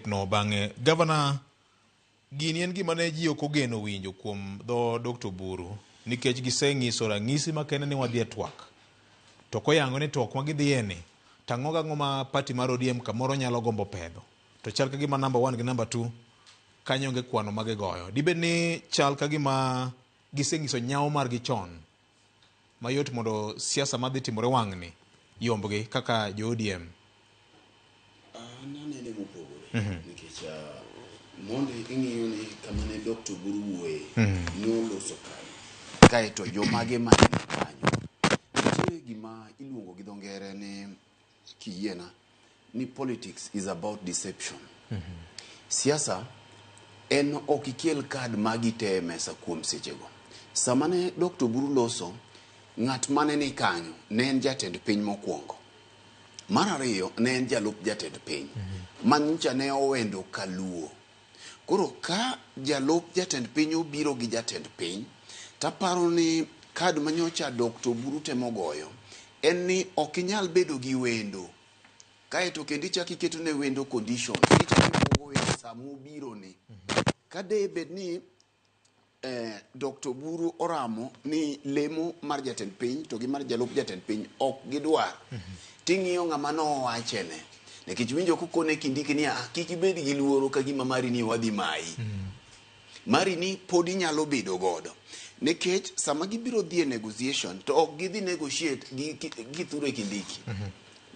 no bang'e. Gavana, gini en gima ne ji ok ogeno winjo kuom dho Dr. Oburu nikech giseng'iso rang'isi makende ni wadhi e twak. To koyango ni twak ma gidhiye ni, to ang'o gang'o ma party mar ODM kamoro nyalo gombo pedho. To chal ka gima number 1 gi number 2 kanyo onge kwano ma gigoyo. Dibed ni chal ka gima giseng'iso nyawo margi chon mayot mondo siasa madhi timore wang'ni yombgi kaka jo ODM? An anene mopogore nikech mondo ing'iyo ni kama ne Dr. Oburu wuoye noloso kanyo kaeto jomage mane ni kanyo nitiere gima iluongo gi dho ngere ni kiyiena ni politics is about deception. Siasa en ok ikel kad magi te e mesa kuom sechego. Sama ne Dr. Oburu loso, ng'at mane ni kanyo ne en jatend piny mokwongo. Mar ariyo ne en jalup jatend piny ma nyocha ne owendo kaluo. Koro ka jalup jatend piny obiro gi jatend piny, taparo ni kad manyocha Dr. Oburu temo goyo en ni ok inyal bedo gi wendo kaeto kendo ichak iketo ne wendo conditions, ichak ibuogo wendo sama obiro ni. Ka de bed ni Dr. Oburu oramo ni lemo mar jatend piny to gi mar jalup jatend piny ok gidwar. Ting'iyo ng'ama nowachene. Nikech winjo kokone Kindiki ni ah, kik ibed gi luoro ka gima mari ni wadhi mayi. Mari ni pod inyalo bedo godo. Nikech sama gibiro dhi e negotiation to ok gidhi negotiate gi Kithure Kindiki.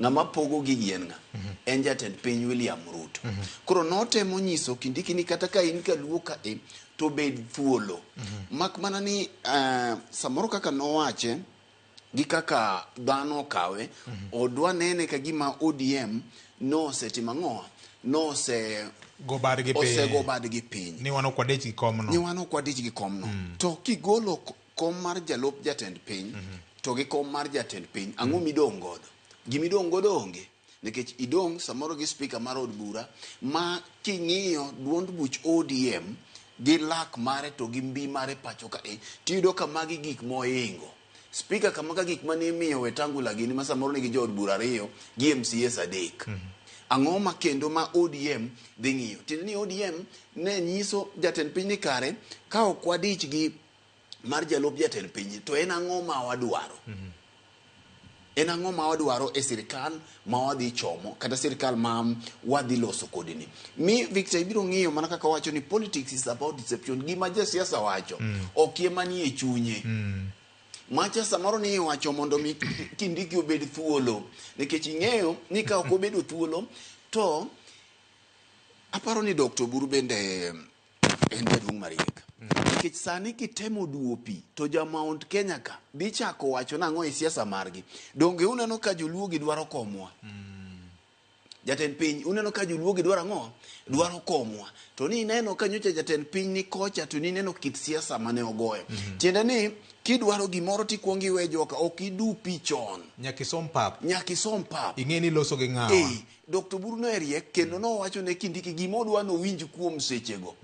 Ng'ama pogo gigi en ng'a? En jatend piny William Ruto. Koro notemo nyiso Kindiki ni kata ka in kaluo ka e to bed thuolo. Mak mana ni samoro kaka nowache gi kaka dhano okawe, odwa nene ka gima ODM nosetimo ang'o? Nose Go badgi piny. Osego badgi piny. Ni wan ok wadich gi komno. Ni wan ok wadich gi komno. To kigolo kom mar jalup jatend piny to gi kom mar jatend piny, ang'o midong' godo? Gimidong' godo onge. Nikech idong' samoro gi speaker mar od bura ma king'iyo duond buch ODM gi lak mare to gi mbi mare pacho ka e, tiyudo ka magi gik moingo. Speaker kama ka gik mane imiyo Wetangula gini ma samoro nigi jood bura 2 gi MCAs 3. Ang'o ma kendo ma ODM dhi ng'iyo? Tiende ni ODM ne nyiso jatend piny ni kare ka ok wadich gi mar jalup jatend piny to en ang'o ma wadwaro? En ang'o ma wadwaro e sirikal ma wadhi chomo kata sirikal ma wadhi loso kodini? Mi Victor ibiro ng'iyo mana kaka wacho ni politics is about deception. Gima jasiasa wacho ok ema nie chunye. Macha samoro ni iwacho mondo mi Kindiki obed thuolo nikech ing'eyo ni ka ok obedo thuolo to aparo ni Dr. Oburu bende en jaduong' mariek. Nikech sani kitemo duwo pi to ja Mount Kenya ka dhi chako wacho nang'o e siasa margi. Donge uneno ka joluo gi dwaro komwa? Jatend piny, uneno ka joluo gi dwaro ang'o? Dwaro komwa. To ni ineno ka nyocha jatend piny ni kocha to ni ineno kit siasa mane ogoyo. Tiende ni kidwaro gimoro tikuongo iwe joka, ok idu pi chon. Nyaka isom pap. Nyaka isom pap. Ing'e ni iloso gi ng'awa. Dr. Oburu ne riek kendo nowacho ne Kindiki gima odwa nowinj kuom sechego.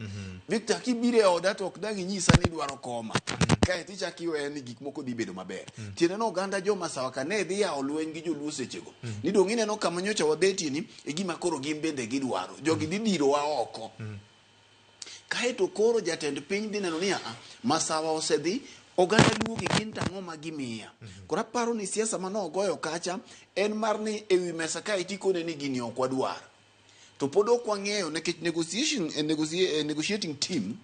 Victor, kibiro e oda to ok dang' inyisa ni idwaro koma. Kaeto ichak iweya ni gik moko dhi bedo maber. Tiende ni oganda joma sawa ka ne dhi yawo lweny gi joluo sechego. Ni dong' ineno kama nyocha wabetie ni e gima koro gin bende gidwaro. Jogi dhi dirowa oko. Kaeto koro jatend piny dhi neno ni aa, Masawa osedhi, oganda luo gi gin to ang'o ma gimiya. Koro aparo ni siasa mane ogoyo kacha en mar ni ewi mesa kae tikone ni gini ok wadwar. To pod ok wang'eyo nikech negotiation, negotiating team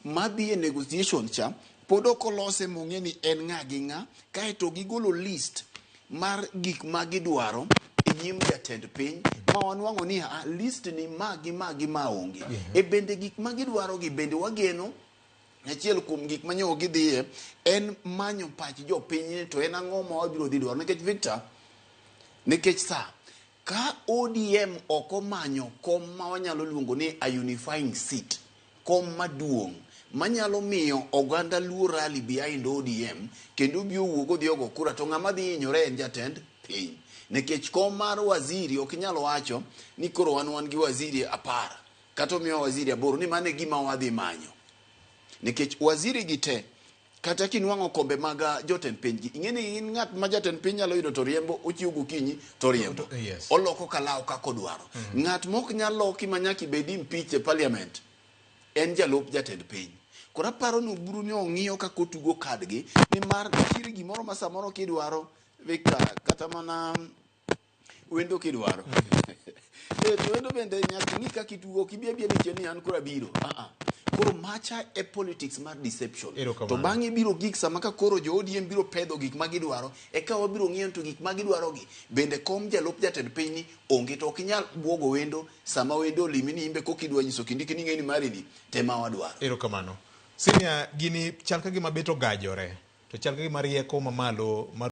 madhi e negotiation cha pod ok olose mong'e ni en ng'a gi ng'a, kaeto gigolo list mar gik ma gidwaro e nyim jatend piny ma wanwang'o ni a list ni ma gi ma gi ma onge. E bende gik ma gidwaro gi bende wageno achiel kuom gik ma nyo gidhiye en manyo pach jopiny ni to en ang'o ma wabiro dhi dwaro. Nikech Victor, nikech sa ka ODM ok omanyo kom ma wanyalo luongo ni a unifying seat, kom maduong' manyalo miyo oganda luo rally behind ODM kendo obi owuog odhi ogo kura to ng'ama dhi hinyore en jatend piny. Nikech kom mar waziri ok inyal wacho ni koro wan wan gi waziri 10 kata omiwa waziri 8 ni mano e gima wadhi manyo. Nikech waziri gi te Kata kinwang'o kombe mag jotend piny gi, ing'e ni in ng'at ma jatend piny nyalo yudo to riembo, ochiwo gokinyi to riembo. Oloko kalawo kaka odwaro. Ng'at mok nyal loki ma nyaka ibed impeach e parliament en jalup jatend piny. Koro aparo ni Oburu ni ong'iyo kaka otugo kadgi nimar nitiere gimoro ma samoro kidwaro Victor kata mana wendo kidwaro. To wendo bende nyaka ing'i kaka itugo, ok ibi abiya dichiel ni an koro abiro. Koro macha e politics mar deception. To bang'e biro gik sama ka koro jo ODM biro pedho gik ma gidwaro, eka wabiro ng'iyo to gik ma gidwaro gi bende kom jalup jatend piny ni onge, to ok inyal buogo wendo sama wendo olimi ni imbe koka idwa nyiso Kindiki ni ing'e ni mari ni tema wadwaro. Erokamano. Senior, gini chal ka gima bet ogajore, to chal ka gima rieko mamalo mar